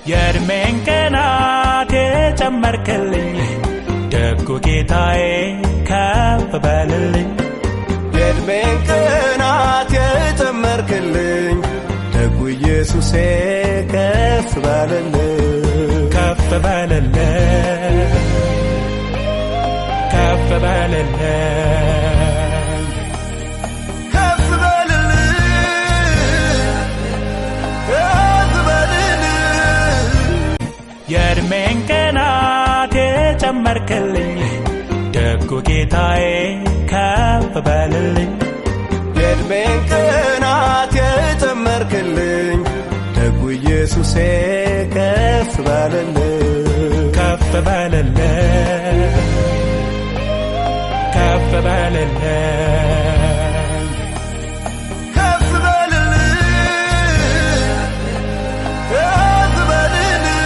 የዕድሜን ቀናት የጨመርክልኝ ደጉ ጌታዬ ከፍ በልልኝ። የዕድሜን ቀናት የጨመርክልኝ ደጉ ኢየሱሴ ከፍ በልልኝ። ከፍ በልልኝ፣ ከፍ በልልኝ፣ ከፍ በልልኝ፣ ከፍ በልልኝ። የዕድሜን ቀናት የጨመርክልኝ ደጉ ጌታዬ ከፍ በልልኝ። የዕድሜን ቀናት የጨመርክልኝ ደጉ ኢየሱሴ ከፍ በልልኝ። ከፍ በልልኝ፣ ከፍ በልልኝ።